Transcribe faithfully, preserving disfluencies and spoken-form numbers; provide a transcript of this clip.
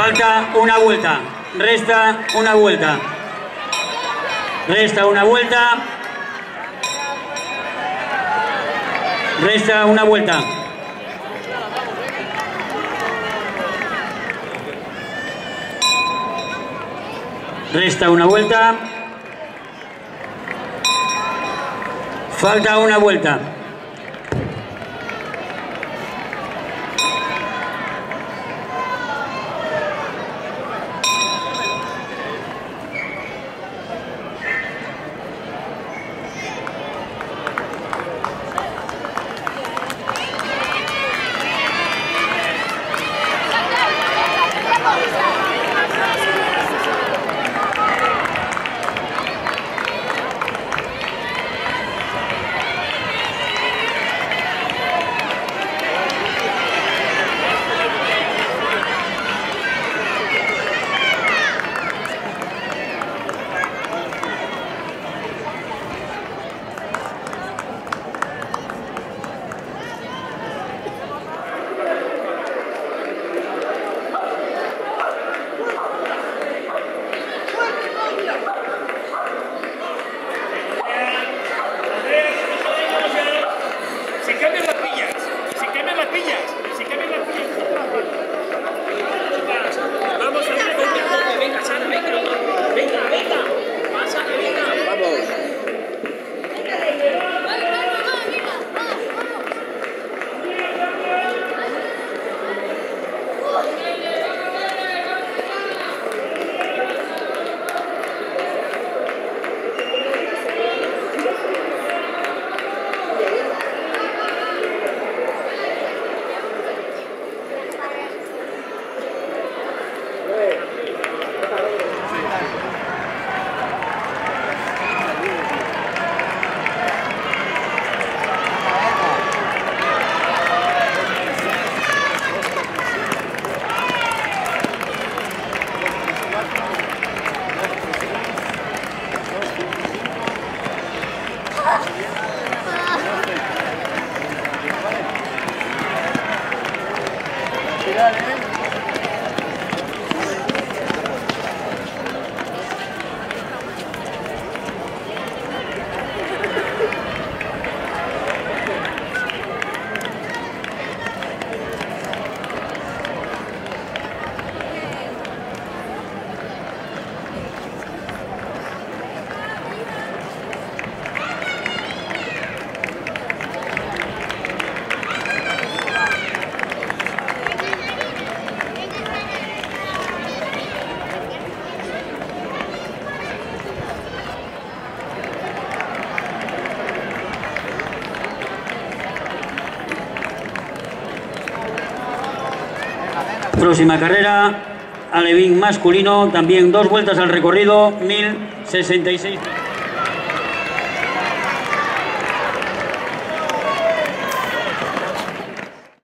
Falta una vuelta. Resta una vuelta. Resta una vuelta. Resta una vuelta. Resta una vuelta. Falta una vuelta. Se cambian las pillas, se cambian las pillas, se cambian las pillas. Vamos a ver, venga, venga, Sara, venga, venga, venga, pasa, venga. Vamos. Próxima carrera, alevín masculino, también dos vueltas al recorrido, mil sesenta y seis.